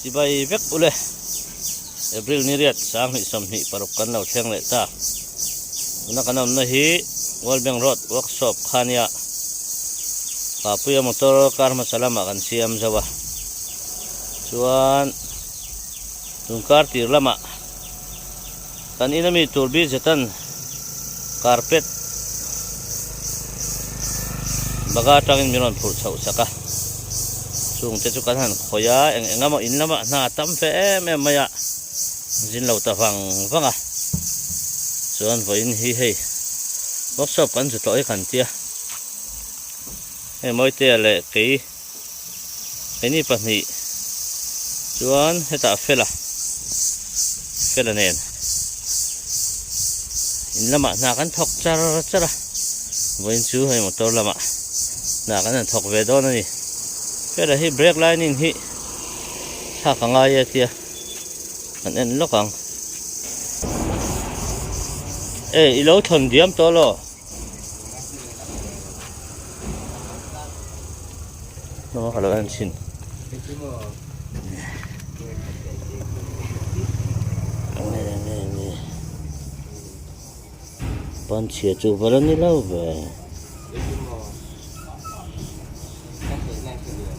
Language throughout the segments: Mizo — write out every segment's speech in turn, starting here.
Chibai vek ule. April ni riat 2026 kan lo thleng leh ta. Tuna kan awmna hi World Bank Road Workshop kha nia. Papuia motor kar hmasa lamah kan siam zo a. Chuan tun kar tir lamah kan in ami tur bi zetan carpet baga atangin min rawn phurh chhoh sak a. Chung te chu kan han khawih a, eng eng emaw in lamah hna a tam fe em em mai a, zin lo ta vang vang a. Chuan vawiin hi hei workshop kan zu tawh hi kan tia. Hei Mawitea leh kei keini pahnih chuan hetah Fela Fela nen in lamah hna kan thawk char char a vawiin chu hei motor lamah hna kan han thawk ve dawn a ni Fela hi brake lining hi thlak a ngai e tia kan en lawk ang e i lo thawn diam tawh lo. Nó ka lo en chhin. Nge nge nge. Pan chhia chu va la ni lo ve.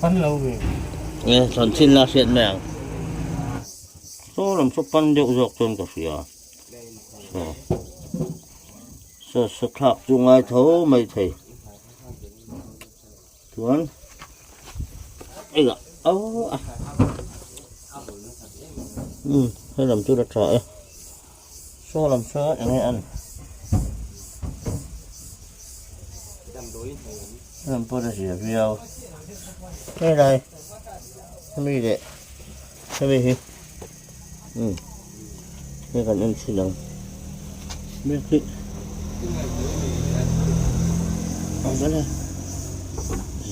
Pan lo ve. Nge thawn chhin la hriat mai ang. Saw lam saw pan deuh zawk chuan ka hria. Saw. Saw saw thlak chu ngai tho mai thei. Chuan eng ah au a umm he lam chu la tha e saw lam saw eng nge an he lam pawh a zia viau helai hemi leh hemi hi umm hei kan en chhin ang mek hi ang vel a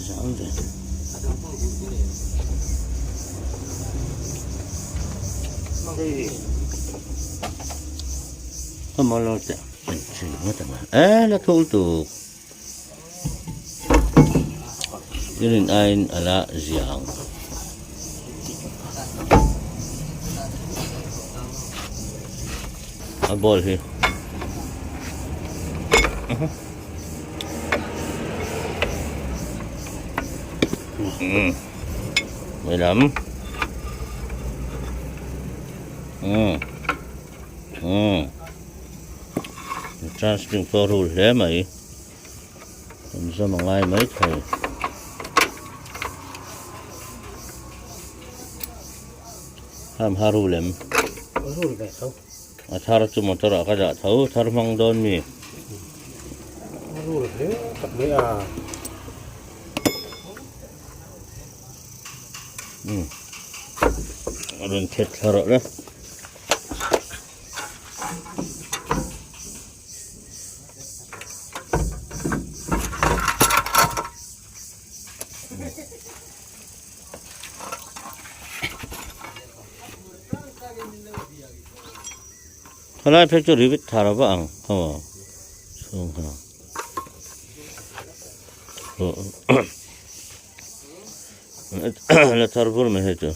zang ve ka maw lo teh en chhin ngawt ang e la thul tuk I rin aiin a la zia ang. A ball hi. Mm. Mười lăm. Mm. Mm. Transfer pawh rul hle mai. Kan zawm a ngai mai thei. Ham ha rul em? Rul ve tho. A thar chu motor ah ka dah tho, thar hmang dawn mi? Rul hle tak mai a. Um. A rawn thet thla rawh le. Thalai phei chu rivet thar a va ang kha maw chhung kha la thar vur mai hei chu.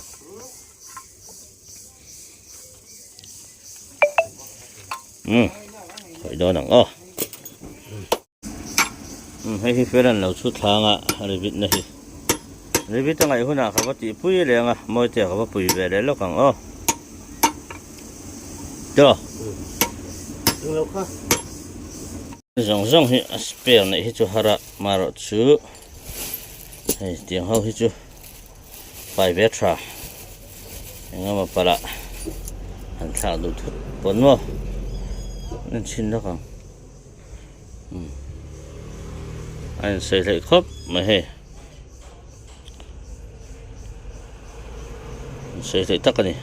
Um khawih dawn ang aw um hei hi fel an lo chhut thlang a rivit na hi rivit a ngaih hunah ka va tih pui leng a mawi te ka va pui ve leh lawk ang aw tiraw zawng zawng hi a spare neih hi chu har a marawh chu hei tiang ho hi chu. Pai ve tha engemaw palh ah han thlak duh thut pawn maw an chhin lawk ang umm a insawi hleih khawp mai hei insawi hleih tak a ni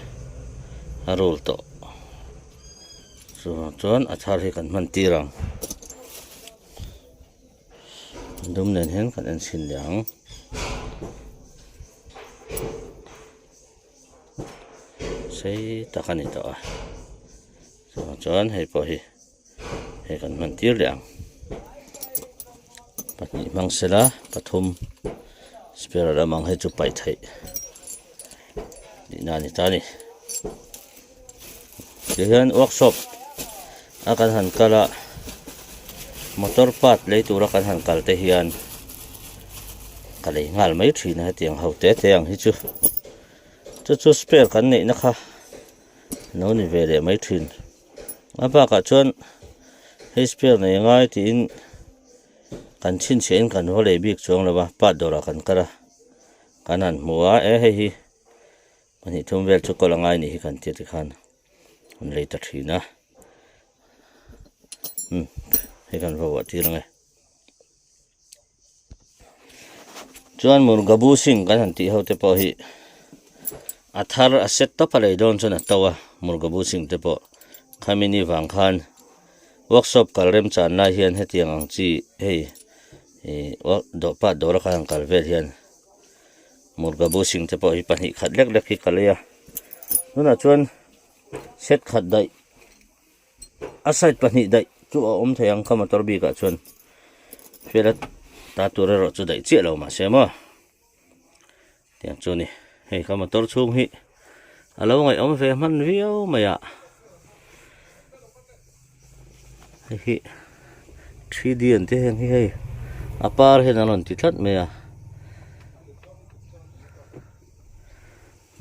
a rul tawh chuvang chuan a thar hi kan hman tir ang dum nen hian kan en chhin leh ang sei tak a ni tawh a chuvang chuan hei pawh hi hei kan hman tir leh ang pahnih hmang sela pathum spare lam ang hei chu paih theih. Tihna a ni ta a ni. Tihian workshop a kan han kal a motor part lei tura kan han kal te hian ka lei nghal mai thin a hetiang ho te te ang hi chu chu chu spare kan neihna kha lo ni ve leh mai thin a bakah chuan hei spare nei angai tiin kan chhinchhiah in kan va lei bik chuang lo va part dawrah kan kal a kan han hmu a e hei hi. Pahnih thum vel chu kawl a ngai nih hi kan tia tikhan an lei ta thin a umm hei kan va vuah tir ang e chuan murgabu sing kan han tih ho te pawh hi a thar a set tawp a lei dawn chuan a to a murgabu sing te pawh khami ni vang khan workshop kal remchan lai hian hetiang ang chi hei ih dawhpah dawr a khan an kal vel hian. Murga bushing te pawh hi pahnih khat lek lek hi ka lei a tunah chuan set khat daih a side pahnih daih chu a awm thei ang ka motor bik ah chuan field a ta tur erawh chu daih chiah lo mahse maw tiang chu a ni hei ka motor chhung hi a lo ngaihawm ve hman viau mai a hei hi 3D an tih heng hi hei a par hian an rawn ti tlat mai a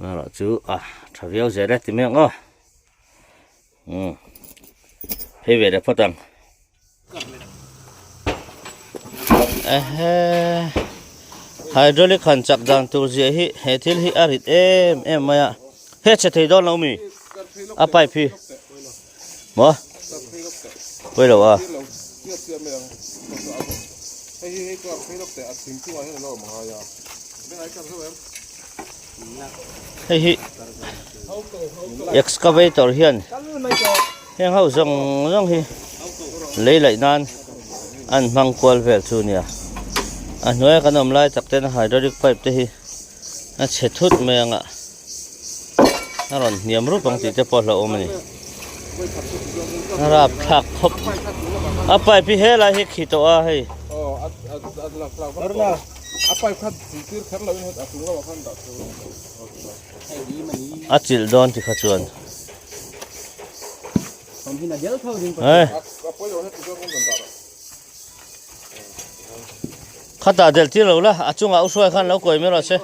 erawh chu a tha viau zel e ti mai ang aw umm phei ve leh phawt ang ehe hydraulic han chak dan tur zia hi he thil hi a rit em em mai a he chhe thei dawn lo mi a pipe hi maw pawi lo a hei hi excavator hian Heng ho zawng zawng hi lei laih nan an hmang kual vel chu nia a hnuaia kan awm lai tak ten hydraulic pipe te hi a chhe thut mai ang a a rawn hniam rup ang tih te pawh a hlauhawm a ni a rapthlak khawp a pipe hi helai hi khi tawh a hei. A chilh dawn ti kha chuan. Khatah delh tir lo la, a chungah u hruai khan lo kawi mai rawh se.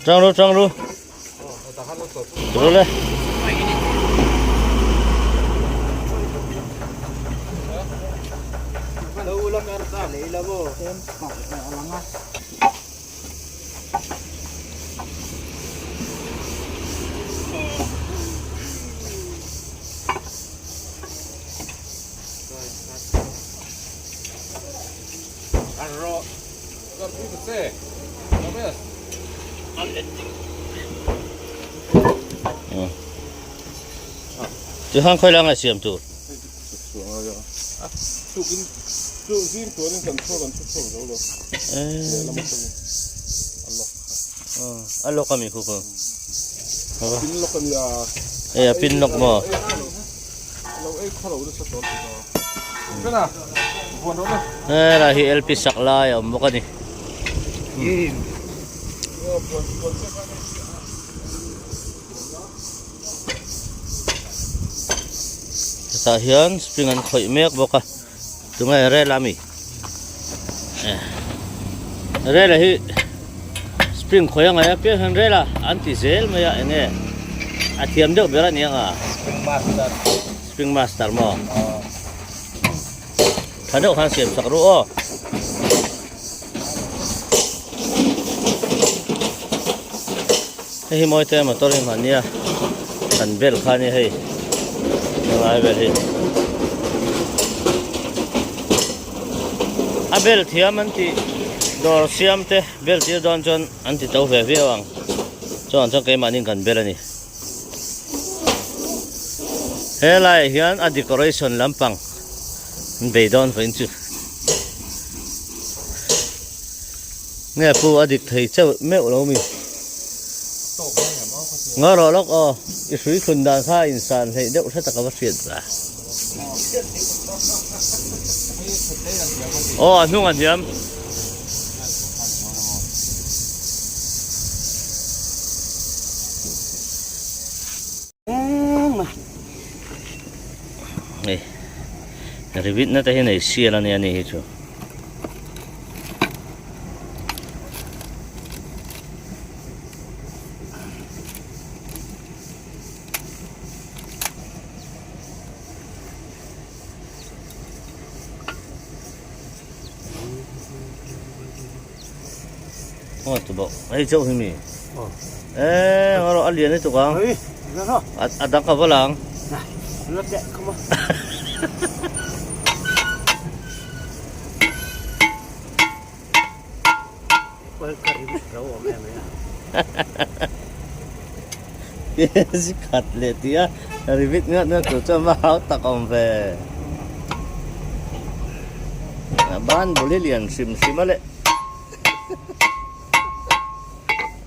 Tang ru tang ru. Ru le. Tihian khawi langa siam tur. A lock ami khu khu. Hei a pin lock maw. Helai hi LP sak lai a awm bawk a ni. Hetah hian spring an khawih mek bawk a tunge rel a mi rel a hi spring khawih a ngaih apiang hian rel a an ti zel mai a enge a thiam deuh ber a ni ang a spring master spring master maw tha deuh khan siam sak ru aw. Hei hi mawi te motor hi hmania kan bel kha a ni hei helai vel hi a bel thiam an tih dawr siam te bel tir dawn chuan an ti to ve viau ang chuan chuan keimahni kan bel a ni helai ah hian a decoration lampang an bei dawn vawiin chu. Nge pu a dik thei chauh meuh lo mi. Ngaw rawh lawk aw. I hrui thlun dan kha a insan hleih deuh hre tak a va hriat ve. Aw a hnung a hniam. Hei rivit na te hi nei sial a nia ni hi chu. Aw tu bawk hei chauh hi mi eh rawh a lian lutuk ang a dang ka va lang Khat leh tih a rivit ngat ngat tur chuan va hau tak awm ve. A ban bul hi lian hrim hrim a leh.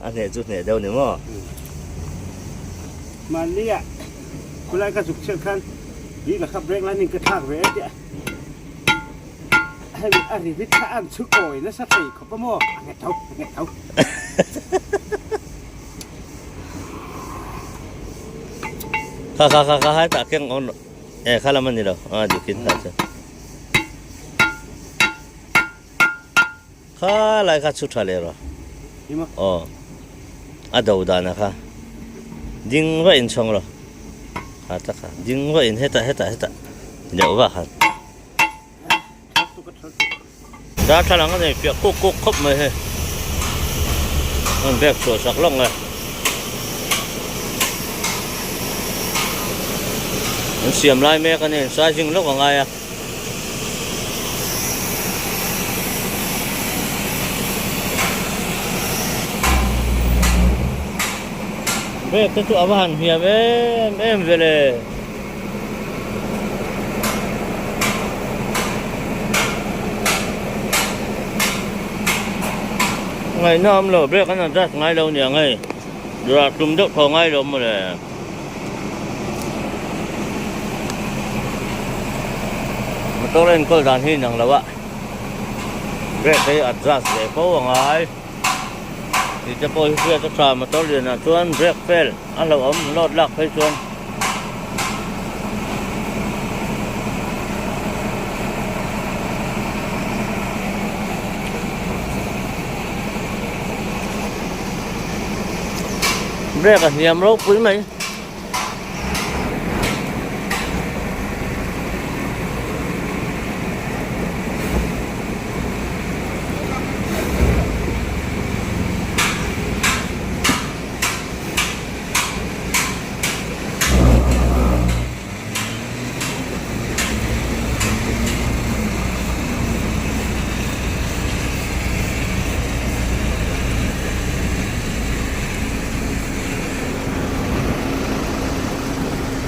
A hneh chu hneh deuh ni maw? Mahni ah khulai ka zuk chhiat khan ni ka kha break line in ka thlak ve e tih. Hemi a ri vit kha an chhu kawi nasa thei khawp a maw? A nghet tho, a nghet tho. Kha kha kha kha hai tah keng on e kha lam ani lo a dikin kha chu kha lai kha chu tha le ro aw a do dan a kha ding va in chhawng ro kha ta kha ding va in heta heta heta deuh va khan Darthlalang a nei fiah kuk kuk khawp mai hei. An bag chhuah sak lawk e. An siam lai mek a ni, an sizing lawk a ngai a. Bag te chu a va han hniam em em ve le. Ngaihna awm lo brake an adjust ngai lo nia ngei dawrah tum deuh thaw ngai lo mawle. Motor enkawl dan hi inang lo a brake hi adjust ve fo a ngai tih te pawh hi hriat a tha motor lianah chuan brake fail a hlauhawm load lak phei chuan. Brake a hniam ropui mai.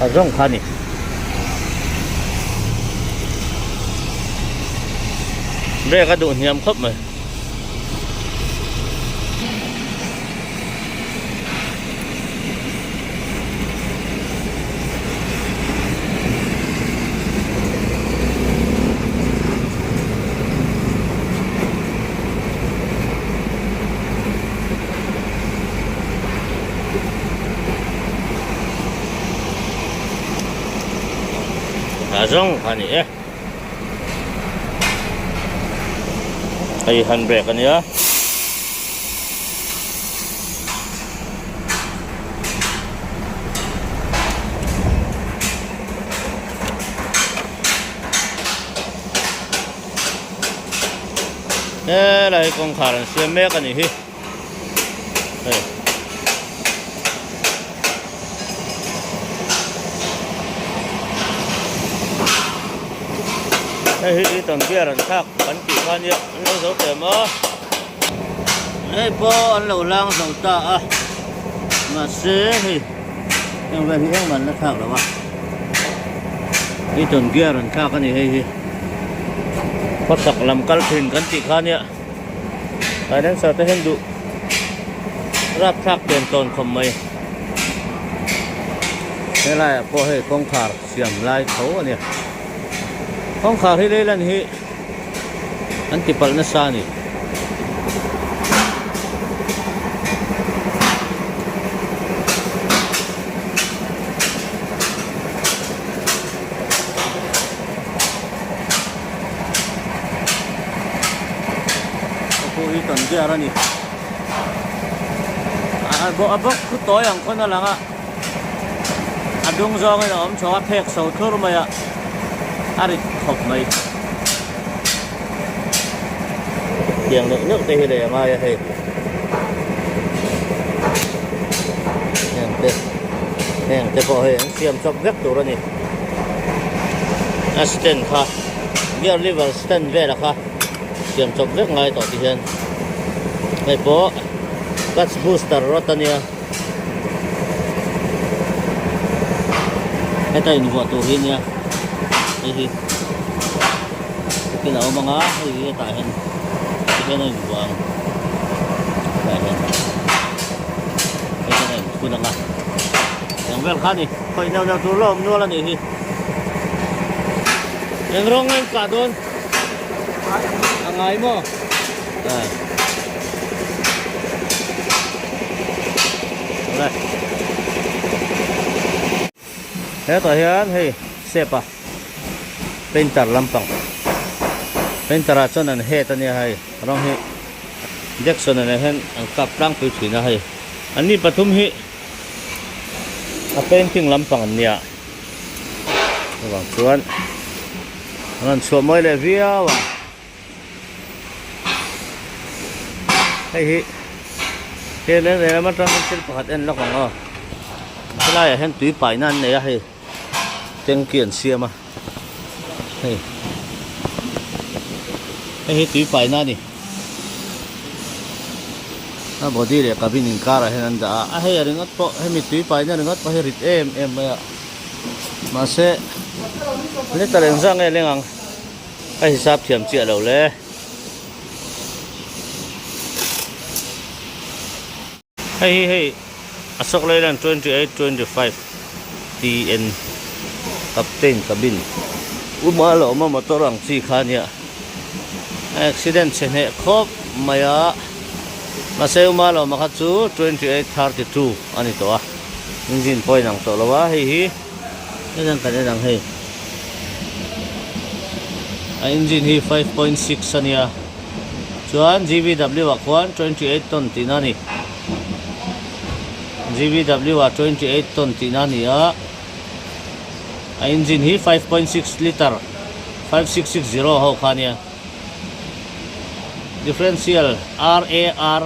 A zawng kha a ni. Brake a duh hniam khawp mai. A zawng kha ni e. Hei handbrake a nia. Helai kawngkhar an siam mek a nih hi. Hei. Hei hi Eaton gear an thlak kan tih kha nia an lo zo teh maw. Hei pawh an lo lang zo ta a mahse hei heng vel hi engmah an la thlak lo a Eaton gear an thlak a ni hei hi khawchhak lam kal thin kan tih kha nia. Silencer te hian duh rapthlak pen tawn khawp mai. Helaiah pawh hei kawngkhar siam lai tho a ni. Kawngkhar hi lei lan hi an ti palh nasa a ni. Khu hi kan gear a ni. A bawk khu tawi ang khawn a lang a. A dung zawngin a awm chho a, phek so thlur mai a, a rit khawp mai. Tiang neuh neuh te hi lei a ngai a hei. Heng te heng te pawh hei an siam chawp vek tur a ni. A stand kha gear lever stand vela kha siam chawp vek ngai tawh ti hian hei pawh clutch booster rawt a nia. Heta invuah tur hi nia hei hi tin a awm ang a hei hi hetah hian tihian a invuah ang hetah hian hei hian a inthun ang a eng vel kha a ni khawih neuh neuh tur la awm nual a nih hi eng rawng a inkah dawn a ngai maw. Hetah hian hei step a painter lampang painter ah chuan an head a nia hei rawng hi Jackson ah nen hian an kap tlangpui thin a hei anni pathum hi a painting lampang an nia chuvang chuan an rawn chhuah mawi leh viau a. Hei hi he leng lehlam atangin thil pakhat en lawk ang aw helaiah hian tui paina an nei a hei tanky an siam a hei hei hi tui paina a ni a body leh cabin inkarah hian an dah a a hei a ringawt pawh hemi tui paina ringawt pawh hi rit em em mai a mahse liter engzah nge leng ang. A hisap thiam chiah lo le. Hei hi hei Ashok Leyland 28 25 TN Captain cabin uma lo awm a motor ang chi kha ania accident chhe hneh khawp mai a mahse uma lo awm a kha chu 28 32 a ni tawh a engine pawh a inang tawh lo a hei hi. Hetiang kan en ang hei a engine hi 5.6 a nia chuan G_V_W ah khuan 28 ton tihna a ni G_V_W ah 28 ton tihna a ni a a engine hi 5.6 litre 5660 ho kha a nia differential R_A_R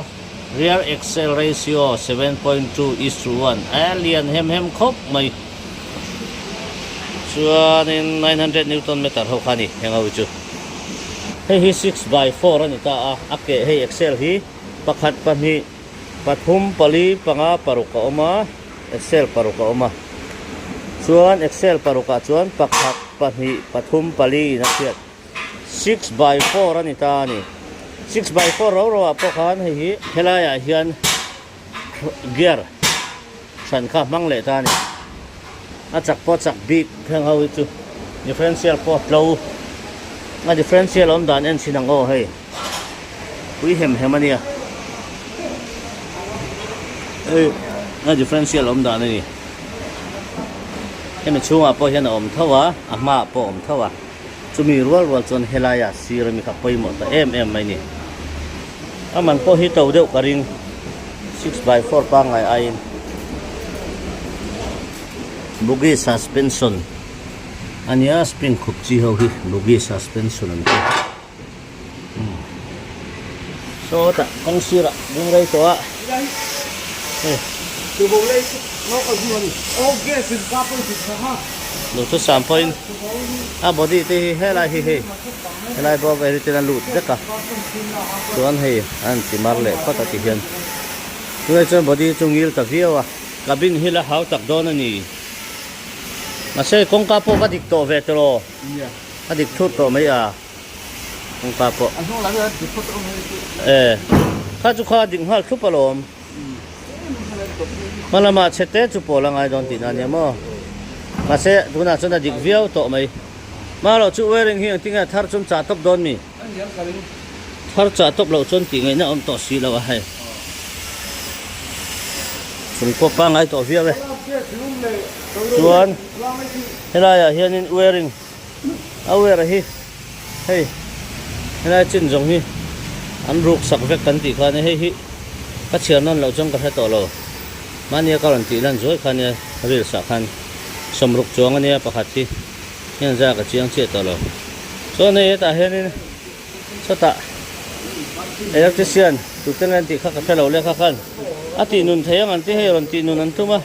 Rear axle ratio 7.2 is to 1 a lian hem hem khawp mai. Chuanin 900 newton meter ho kha a ni heng ho hi chu. Hei hi 6 by 4 a ni ta a, a keh hei axle hi pakhat pahnih pathum pali panga paruk a awm a, axle paruk a awm a. Chuan axle parukah chuan pakhat pahnih pathum pali in a chhiat. 6 by 4 a ni ta a ni. 6 by 4 ro ro ah pawh khan hei hi helai ah hian gear hran kha hmang leh ta a ni. A chak pawh chak bik heng ho hi chu differential pawh tlo a differential awm dan en chhin ang aw hei pui hem hem a nia hei a differential awm dan a ni. Hemi chhungah pawh hian a awm tho a a hmaah pawh a awm tho a. Chumi rual rual chuan helaia sir ami kha pawimawh ta em em mai ni. A man pawh hi to deuh ka ring 6x4 pangngai aiin. Bogie suspension a nia spring khup chi ho hi bogie suspension an ti. Sawtah kawng sirah ding rei tawh a. Duhthusam pawhin a body te hi helai hi hei helai bawk vel hi ten a lut vek a chuan hei a han ti mar leh phawt a ti hian tunah chuan body chu ngil ta viau a cabin hi la hau tak dawn a ni mahse kawngka pawh ka dik tawh ve tawh a dik thut tawh mai a. Kawngka pawh. A hnung lam hian dik phawt awm hei chu. E kha chu kha dik nghal thlup alawm. Hma lamah chhe te chu pawl a ngai dawn tihna ania maw. Mahse tunah chuan a dik viau tawh mai. Hma loh chu wiring hi engtin nge thar chuan chah tawp dawn mi? Thar chah tawp loh chuan tih ngaihna awm tawh si lo a hei. Chung pawh pangngai tawh viau e. Chuan helaiah hianin wiring a wire hi hei helai chin zawng hi an ruk sak vek kan tih kha ania hei hi ka chhiar nawn loh chuan ka hre tawh lo. Mahnia ka rawn tih lan zuai kha ania reels ah khan sawmruk chuang ania pakhat hi. Hian za ka chiang chiah tawh lo. Chuan hei hetah hianin sawtah electrician tute nge an tih kha ka hre lo leh kha khan a tih nun thei ang an ti hei rawn tih nun an tum a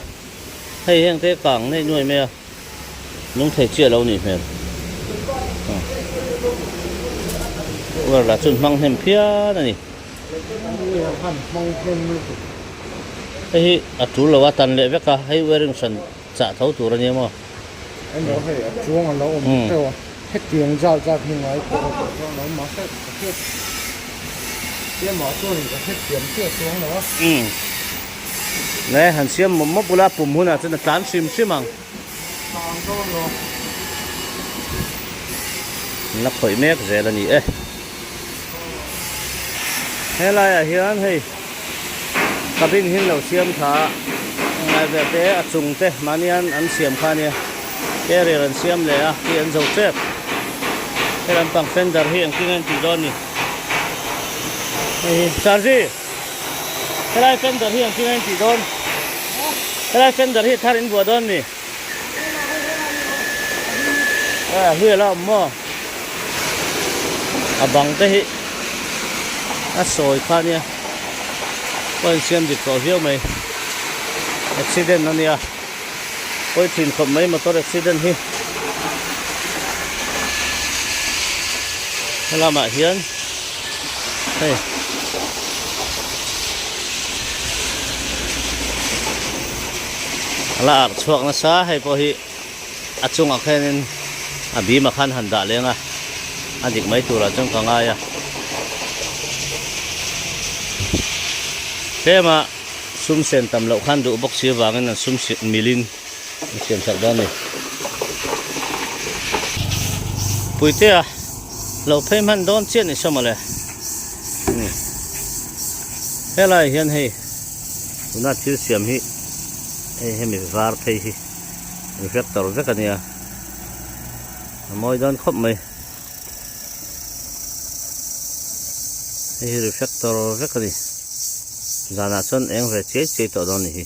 hei heng te kang neih nuai mai a nung thei chiah lo nih hmel uar lah chuan hmang hnem phian a ni hei hi a tul lo a tan leh vek a hei wiring hran chah tho tur a nia maw. Emaw hei a chuang a lo awm teuh a, hetiang zat zat hi ngai pawh a tawh chuang lo mahse ka hriat tlem ah chuanin ka hrethiam chiah chuang lo a. Umm ne han siam mawp mawp ula pum hunah chuan a tlan hrim hrim ang. Tlan dawn lo. An la khawih mek zel a ni e. Helaiah hian hei cabin hi an lo siam tha a ngai vel te a chung te mahni an an siam kha ania carrier an siam leh a khi an zo tep he lampang fender hi engtin nge an tih dawn ni hei hi Sarji helai fender hi engtin nge an tih dawn helai fender hi thar in buah dawn mi a hlui ala awm maw a bang te hi a sawi kha ania pawh insiam dik tawh viau mai accident ania pawi thin khawp mai motor accident hi helamah hian hei a la arh chhuak nasa hei pawh hi a chungah khianin a bim ah khan han dah leng a a dik mai turah chuan ka ngai a tlema sum sen tam loh khan duh bawk si avangin an sum milin an siam sak dawn a ni puitea lo phei hman dawn chiah ni saw mawle helai hian hei tuna thil siam hi hei hemi var phei hi reflector vek a nia a mawi dawn khawp mai hei hi reflector vek a ni zanah chuan eng ve chiai chiai tawh dawn a ni hi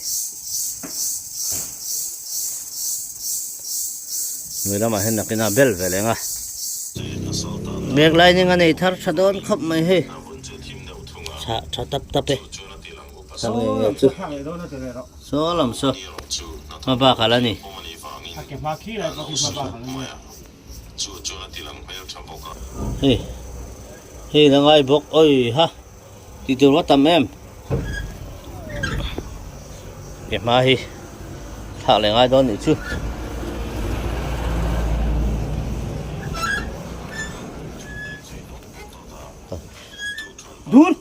hnuai lamah hian nakin a bel ve leng a bag lining a nei thar tha dawn khawp mai hei chhah tha tap tap e. Saw nge nge chu saw lam saw hma bak a la ni. Hei hei la ngai bawk awi ha tih tur va tam em ke hma hi thlak leh ngai dawn nih chu. Dun.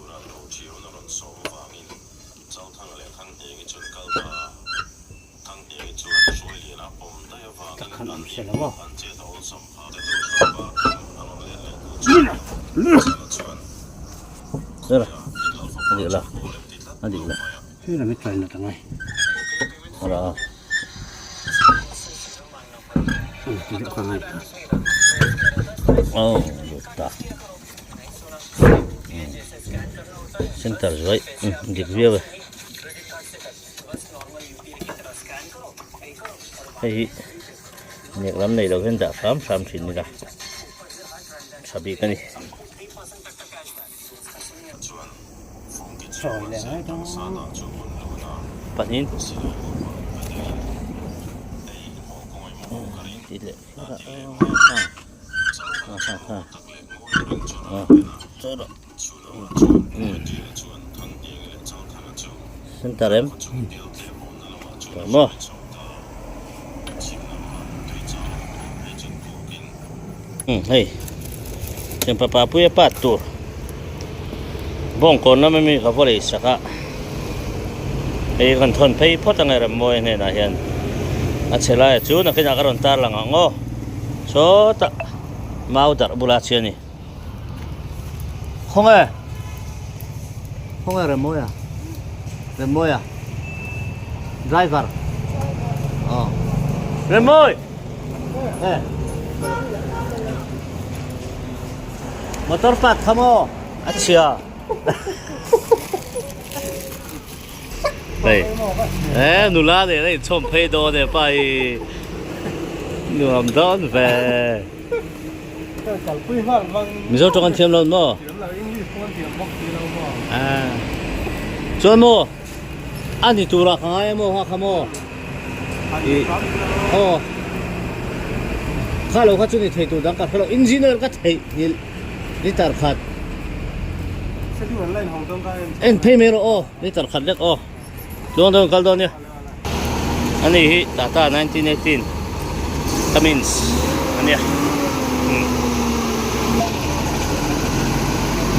Center zuai dik viau e hei hi nek lam nei lo hian dah hram hram thin ila tha bik a ni. Pahnihin tih leh Center em tawh maw hei thianpa puia pat tur bawngkawn lama mi ka va lei sak a hei kan thawn phei phawt ang e Rammawi hnenah hian. A chhe laiah chu nakinah ka rawn tar lang ang aw. Sawtah mau darh bula chi a ni. Khawnge? Khawnge Remawia? Remawia? Driver? Aw. Remawi! Eh. Motor park kha maw? A chhia. Hei eh nula nen a inchhawm phei dawn e pa hi nuam dawn ve Mizo tawng an thiam lo maw ah chuan maw a ni tura ka ngai emaw kha kha maw i aw kha lo kha chu ni thei tur dang ka hrelo engineer ka theih nghilh. Liter khat en phei mai rawh aw liter khat lek aw tluang dawn kal dawn nia ani hi Tata 1918 Cummins ania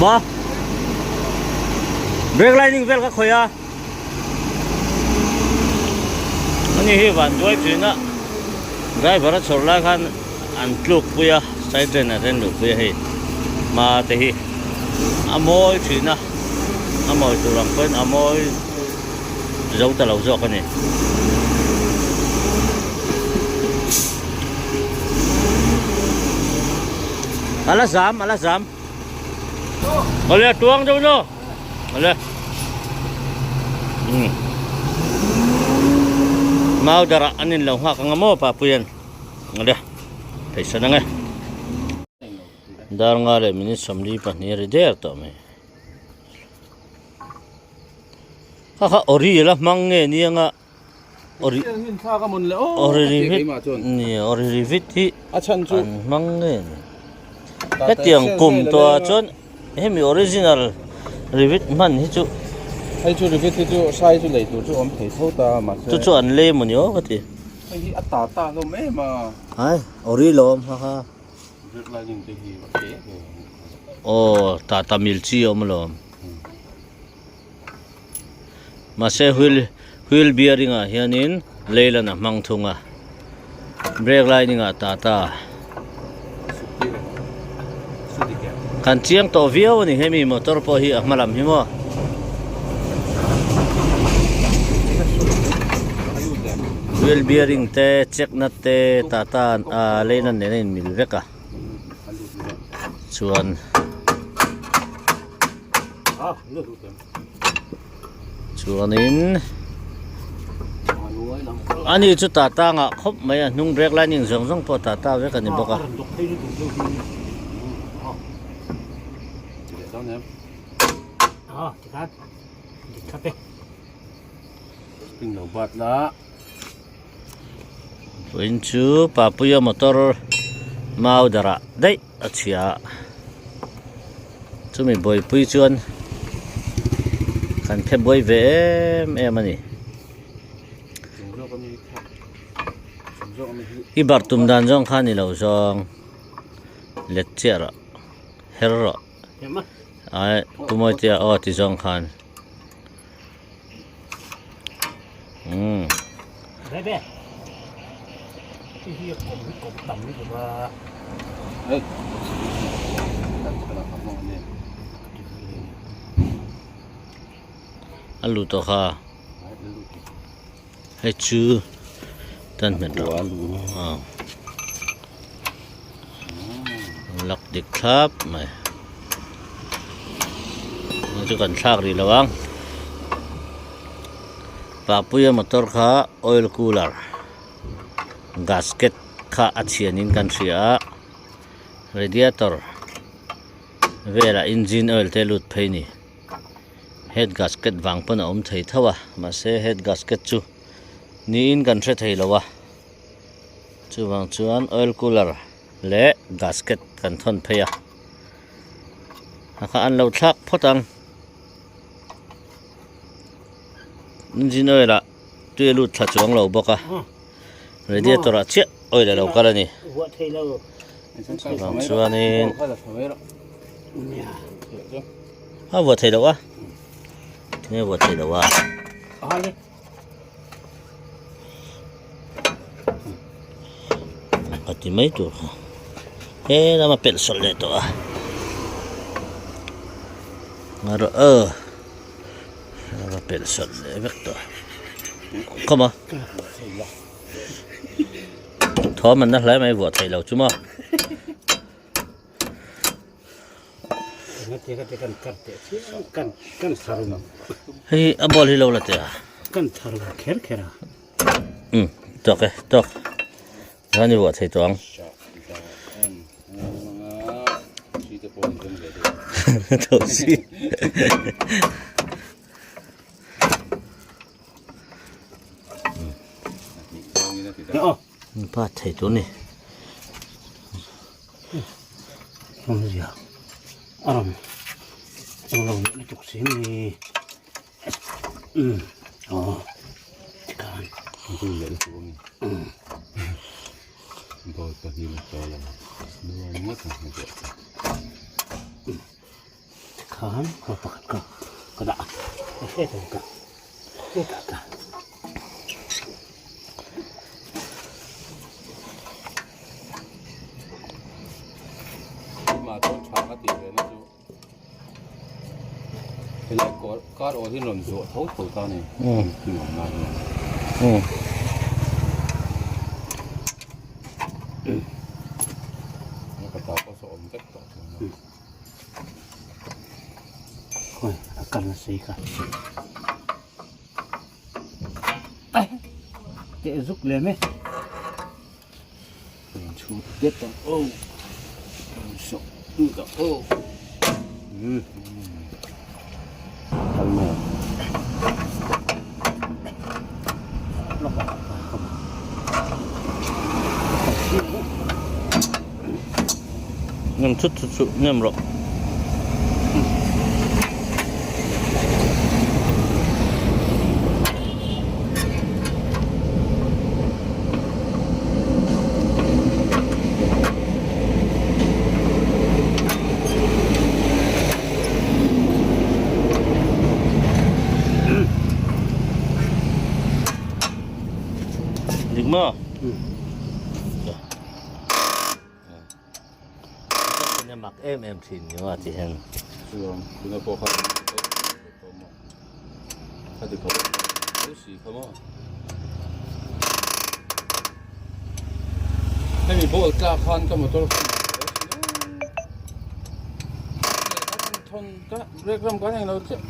ma brake lining vel ka khawih a ani hi van duai thin a driver a chhawr lai khan an tluk pui a side drain ah hian luh pui a hei hma te hi a mawi thin a a mawi tur ang pawhin a mawi zo ta lo zawk a ni. A la zam a la zam awle a tuang deuh no awle umm mau darah an inlo nghak ang a maw papuian. Ngale pheisa na nge dar nga leh minute 42 a ri der tawh mai kha kha ori la hmang nge nianga ori ori rivit ni ori rivit hi an hmang nge ni hetiang kum tawhah chuan hemi original rivit hman hi chu hei chu rivit hi chu sai chu lei tur chu awm thei tho ta mahse chu chu an lei maw ni aw ka ti. Hei hi a ta ta hlawm em a. Hai, ori lawm ha ha. Brake lining te hi va ke ve. Aw, tata mil chi a awm alawm. Mahse wheel wheel bearing ah hianin Leyland a hmang thung a. Brake lining ah tata. Kan chiang tawh viau a ni hemi motor pawh hi a hma lam hi maw. Wheel bearing te check na te tata ah lane a nen a inmil vek a chuan Chuanin ani chu tata ngah khawp mai a hnung brake lining zawng zawng pawh tata vek a ni bawk a. Vawiin chu Papuia motor mau darah daih a chhia a. Chumi buaipui chuan kan phe buai ve em em a ni. I bar tum dan zawng kha ni lo zawng let chiah rawh her rawh ai tumawi tia aw ti zawng khan umm. A lut tawh kha hei chu tan hmet rawh aw lak dik thlap mai hei chu kan thlak rih lo ang Papuia motor kha oil cooler gasket kha a chhianin kan hria a radiator velah engine oil te a lut phei a ni head gasket vang pawn a awm thei tho a mahse head gasket chu niin kan hre thei lo a chuvang chuan oil cooler leh gasket kan thawn phei a a kha an lo thlak phawt ang engine oil ah tui a lut thla chuang lo bawk a radiator ah chiah oil a lo kal a ni chuvang chuanin a vuah thei loh a tinge vuah thei loh a. ka ti mai tur kha he lama pelh sawlh leh tawh a ngarawh aw a pelh sawlh leh vek tawh khawm a thawm an na hle mai vuah theih lo chu maw. Hei a ball hi lo la teh a. Kan thar kher kher a. Um tawk e tawk. Khan i vuah thei tawh ang. Tho si. Pa thei tur ni. Awmzia a rawn englo lutuk si ni. Um aw tikhan tikhan kawr pakhat ka ka dah a hetah ka hetah ka. Mah chuan tha ka tih ve na chu helai kawr kar awl hi rawn zawh tho tho ta ni thing awm lai hian ka ta pawh saw awm vek tawh chuan khawi a kal nasa hi ka teh zuk lem e. Chhut det ang aw sawk lut ang aw kal mai ang Nem thut thut suh nem rawh. Dik maw? A mak em em thin ni maw tih hian. Chuan tuna pawh kha khati khawp tho si kha maw. Hemi ball tlak khan ka motor kha thon ka brake ram kan englo chiah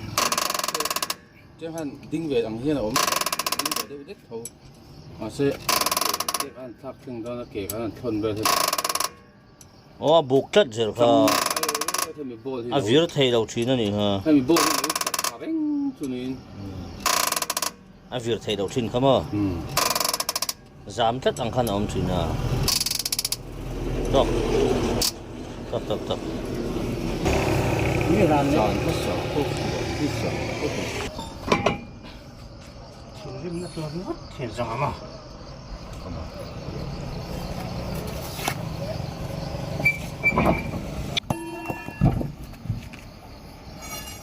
chiang khan ding ve ang hian a awm ding ve deuh dek tho mahse ke khan thlak thleng dawn a ke khan an thawn vel hi. Aw a buk tlat zel kha a vir thei lo thin a nih kha. Hemi ball hi lo chat tha reng chu niin. A vir thei lo thin kha maw. Zam tlat ang khan a awm thin a. Tawk tawk tawk tawk. Thinrimna tur ringawt thin zawng a maw?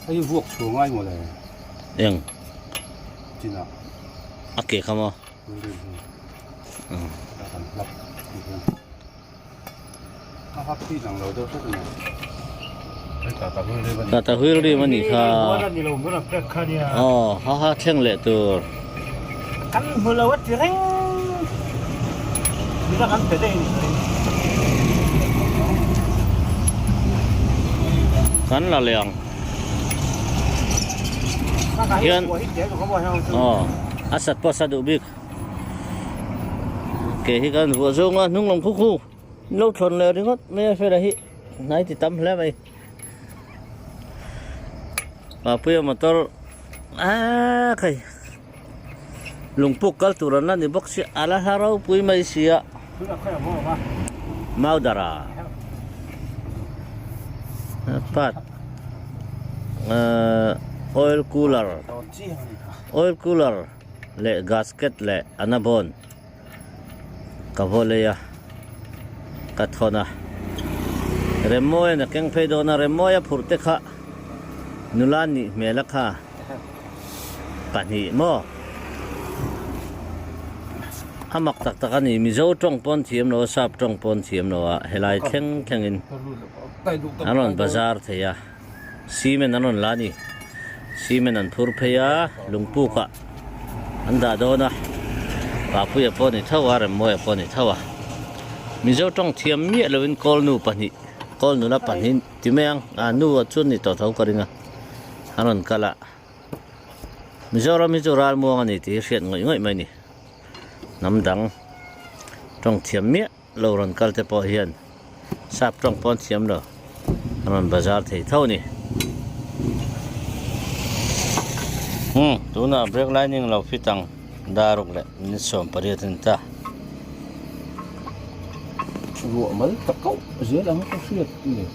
Hei vuak chhuah ngai maw le? Eng? Chinah. A ke kha maw? Kan hlap. A hap hi lang lo deuh hret a ni. Tata huil rim a nih kha. Aw ha ha thleng leh tur. Kan hmu lo a ti reng. Midang an pe daih a ni ka ring. Kan la leh ang. Hian aw a sat pawh a sat duh bik. Ke hi kan vuah zawng a hnung lam khu khu lo thlawn leh ringawt mai a fela hi hnai ti tam hle mai Mapuia motor aaa khai lungpuk kal tur an la ni bawk sia a la hla ropui mai sia Maudara pat ahh oil cooler oil cooler. leh gasket leh anabawn ka vaw lei a ka thawn a Remmawia'n a keng phei dawn a Remmawia phurh te kha nula nih hmel a kha pahnih maw. A mak tak tak a ni, Mizo tawng pawn thiam lo a, Sap tawng pawn thiam lo a, helai thleng thlengin an rawn bazar thei a, cement an rawn la a ni. Cement an phur phei a, lungpukah an dah dawn a, Papuia pawh a ni tho a, Remmawia pawh a ni tho a. Mizo tawng thiam miah loin Kawlnu pahnih, Kawlnula pahnih ti mai ang, a nu ah chuan ni tawh tho ka ring a, an rawn kal a. Mizoram hi chu ralmuang a ni tih hi hriat ngawih ngawih mai a ni. Hnam dang tawng thiam miah lo rawn kal te pawh hian sap tawng pawh an thiam lo an rawn bazar thei tho a ni. Umm tunah brake lining lo fit ang daruk leh minute 18 a ni ta. Ruah mal ta kauh zel ang ka hriat ni.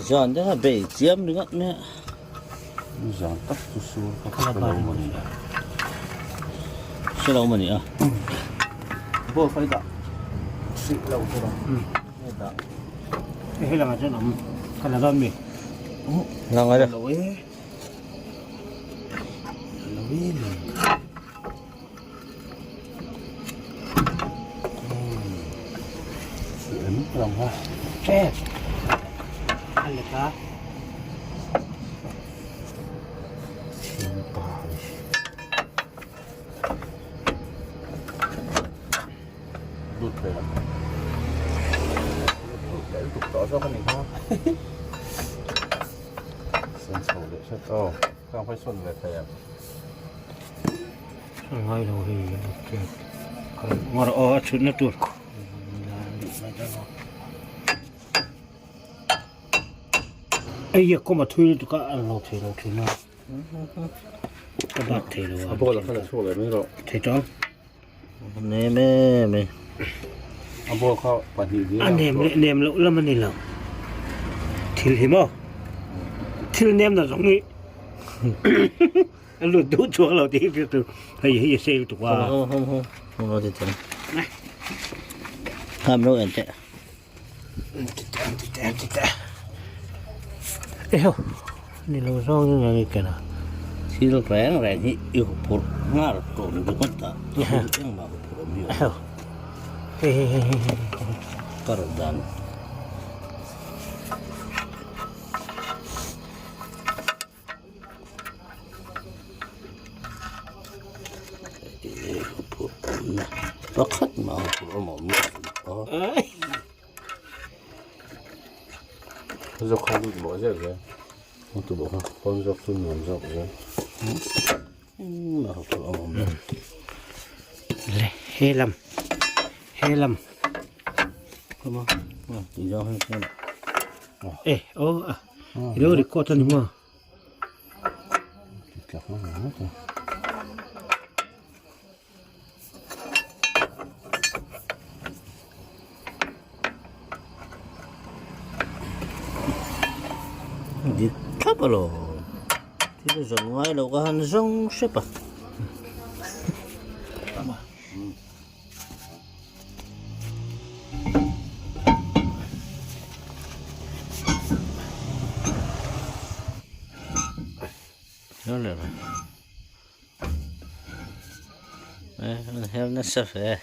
Zan te kha bei chiam ringawt mai a. Zan tak chu sur ka hre lo maw ni a. Hre lo maw ni a. Ball kha i dah hrih lo tur ang. I dah. Hei langah chuan awm ka la dawn mi. Lang a Lo e. Lo e ni. Em lang ha. Che. An le ta. Pa. Lut ve ang. Lut leh lutuk tawh zawk a ni kha. Sen chho leh hret aw. Ka hawi sawn ve thei ang. Sawn ngai lo hei ngawr aw a chhutna tur. Ei a kawm a thui lutuk a a lo thei lo thin a. Ka bak thei lo a. A ball a khan a chhuak leh mai rawh. Thei tawng. Nem em e. A ball kha pahnih dil a nem leh nem loh lam a ni lo. Thil hi maw? Thil nem na zawng hi a lut duh chuang lo tih hi hriat tur hei hei a sei lutuk a. Hom hom hom hom lo ti teh. Ham lo en teh. Ti teh ti teh ti teh. Eho ni lo zawng in nge ken a. Thil reng reng hi i huphurh nghal tawh ringawt a, engmah huphurh awm hi a awm lo. Hei hei hei hei hei. Ka rawn dan. Pakhat mah huphurh awm awm lo. Zawk kha lut mawh zeuh zel. Tu bawk a, pawn zawk chu nuam zawk zel. Engmah huphurh awm awm lo. Le he lam he lam. Come on. Ti zawng hi chuan. E aw i lo record a ni maw? Dik thlap alawm thil zawng ngai loh ka han zawng hrep a. Her nasa fe.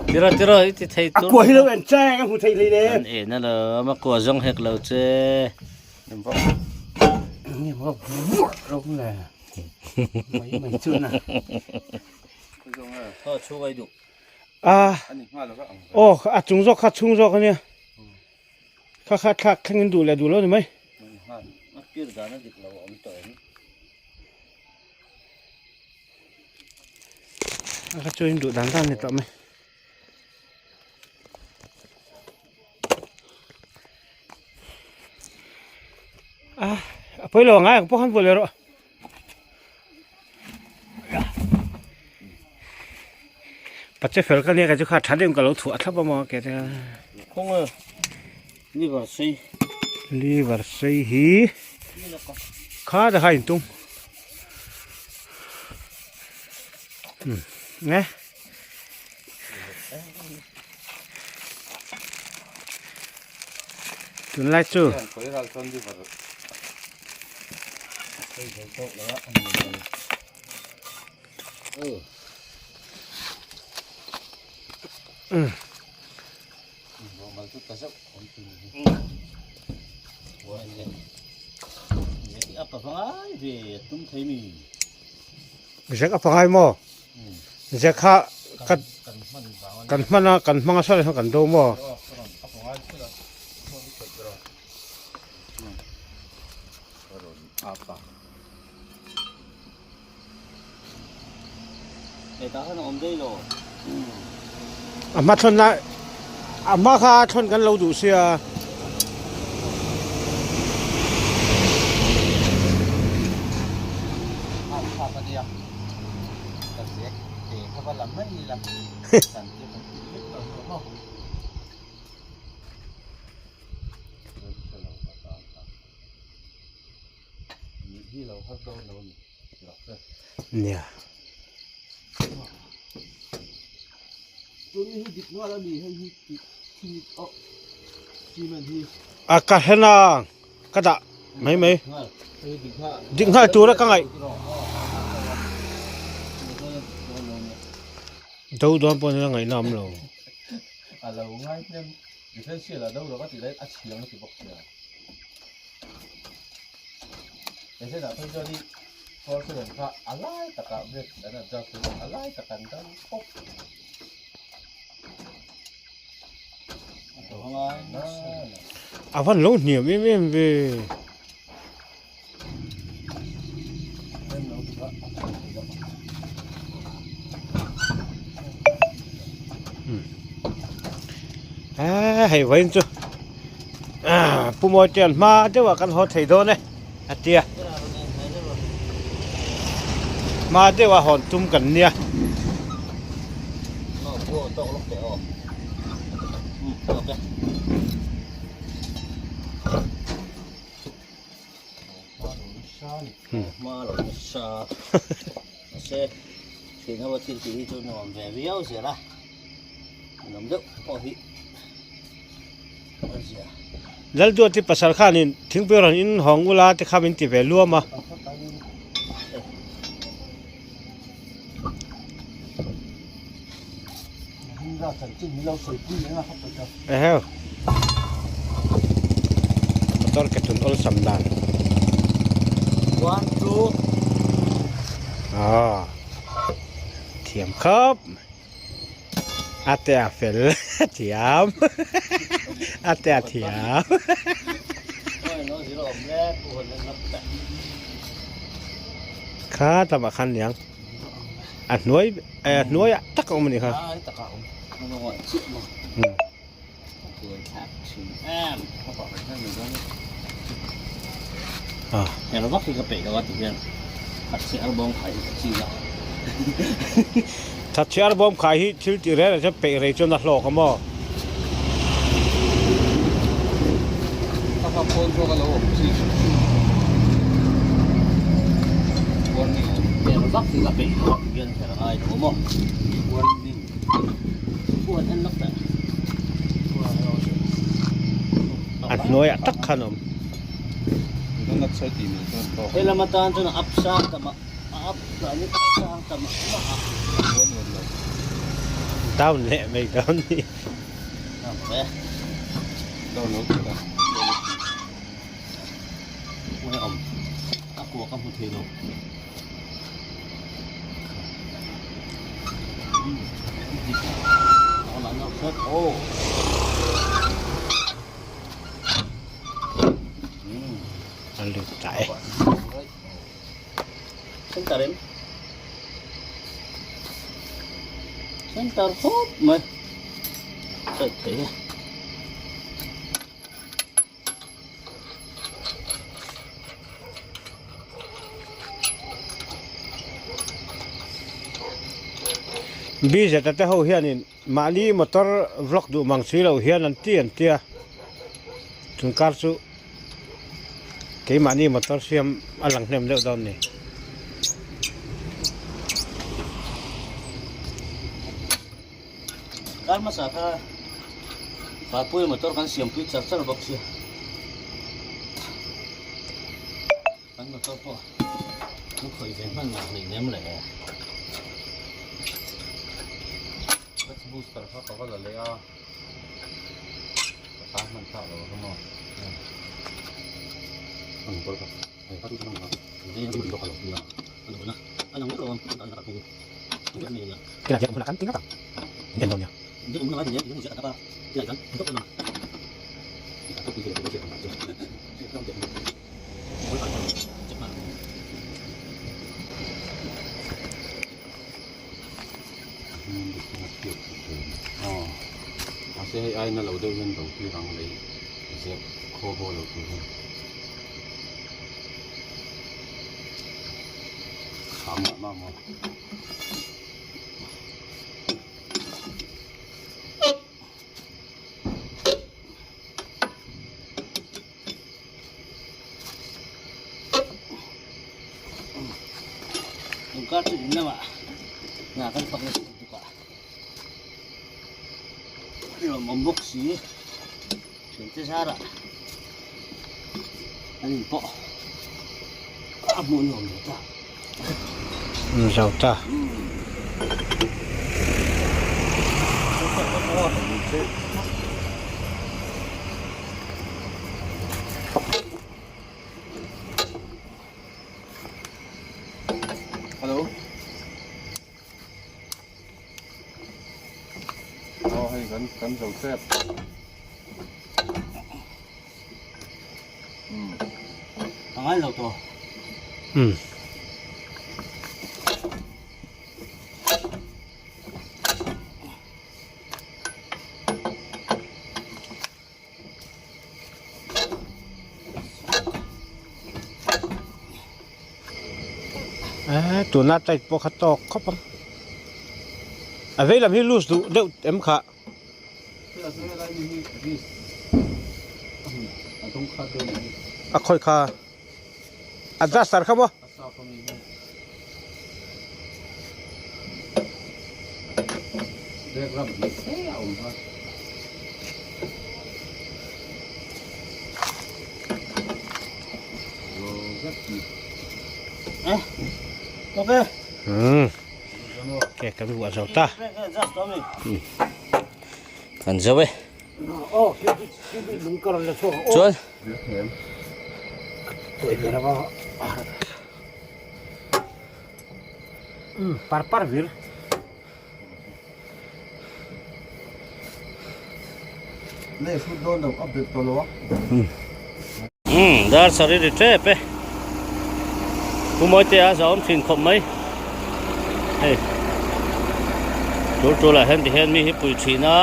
Tira tira i ti thei tur. A kua hi lo en chai ka hmu thei hlei le. An en a lo ama kua zawng hek lo che. Nge ma vuah lo le. Mai mai chu na. Tho chhung ai duh. A. Aw a chung zawk kha chhung zawk ania. Kha kha thlak thleng in duh leh duh lo ni mai. A pir dan a dik lo a awm tawh em. A kha chuan duh dan dan ni tawh mai. A a pawi lo ang ai ang pawh khan vuah leh rawh. Pache fel ka nia ka chu kha tha deuh ka lo thuah thlap a maw ke te Kawng e liver sei liver sei hi kha ta kha in tung. Nge. Tunlai chu. Jack a pangai maw? Jack kha kan kan hman a kan hmang a sawi khan kan do maw? A hma thawn lai a hma kha thawn kan lo duh sia. Nia. A ka hlen a ka dah mai mai dik nghal tura ka ngaih do dawn pawh nila ngaihna awm lo. A van lo hniam em em ve. Hei vawiin chu Pu Mawitea'n hma deuhah kan haw thei dawn e a ti a hma deuha hawn tum kan nia. Lalduati pasal khanin thingpui rawn in hawng ula te kha min ti ve luam a. Eheu. Motor ke tun awlsam dan. One, two. Ah. Thiam khawp. A te a fel thiam. A te a thiam. Kha tamah khan niang. A hnuai a hnuaiah tak a awm a nih kha. Thatchhe arbawm khai hi thil tih reng reng chuan peih rei chuan a hlawk a maw? A hnuaiah tak khan a awm. Down leh mai dawn ni. A lut ta e. Center em Center khawp mai Sawih thei e. Bz te ho hianin mahni motor vlog duh mang si lo hian an ti an tia chung kar chu keimahni motor siam a lang hnem deuh dawn a ni. Kar hmasa kha Papuia motor kan siampui char char bawk sia. Kan motor pawh an khawih ve hman lo hleih nem le. Clutch booster kha ka va la leh a, ka tan hman thlak lo a maw. Mahse hei aina lo deuh hian do tir ang lei zep khaw baw lo tur hian kham mah mah maw. Tungkar chu in lamah hna kan fak nasa lutuk a, lawmawm bawk si thiante zarah an in pawh a hmuh nuam ve ta. Zo ta. Hello. Oh, hei kan kan zo tep. Hmm. Angai lo to. Hmm. Eh, tuna tight pawh kha tawk khawp ang. A vei lam hi loose duh deuh em kha. A khawi kha adjuster kha maw. Hmm. Ke kan buah zo ta. Kan zo e. Chuan. Par par vir. Umm dar sarih ri tep e Pu Mawitea a awm thin khawp mai hei tul tul ah hian tihian mi hi pui thin a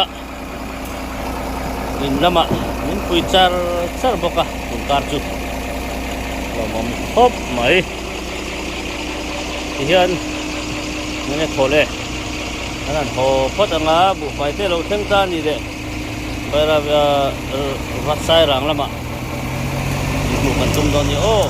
in lamah min pui char char bawk a tun kar chu lawmawm khawp mai tihian enge thaw le an han haw phawt anga buhfai te lo thleng ta a ni leh Bairabi vat sai rang lamah inhmuh kan tum dawn a ni aw.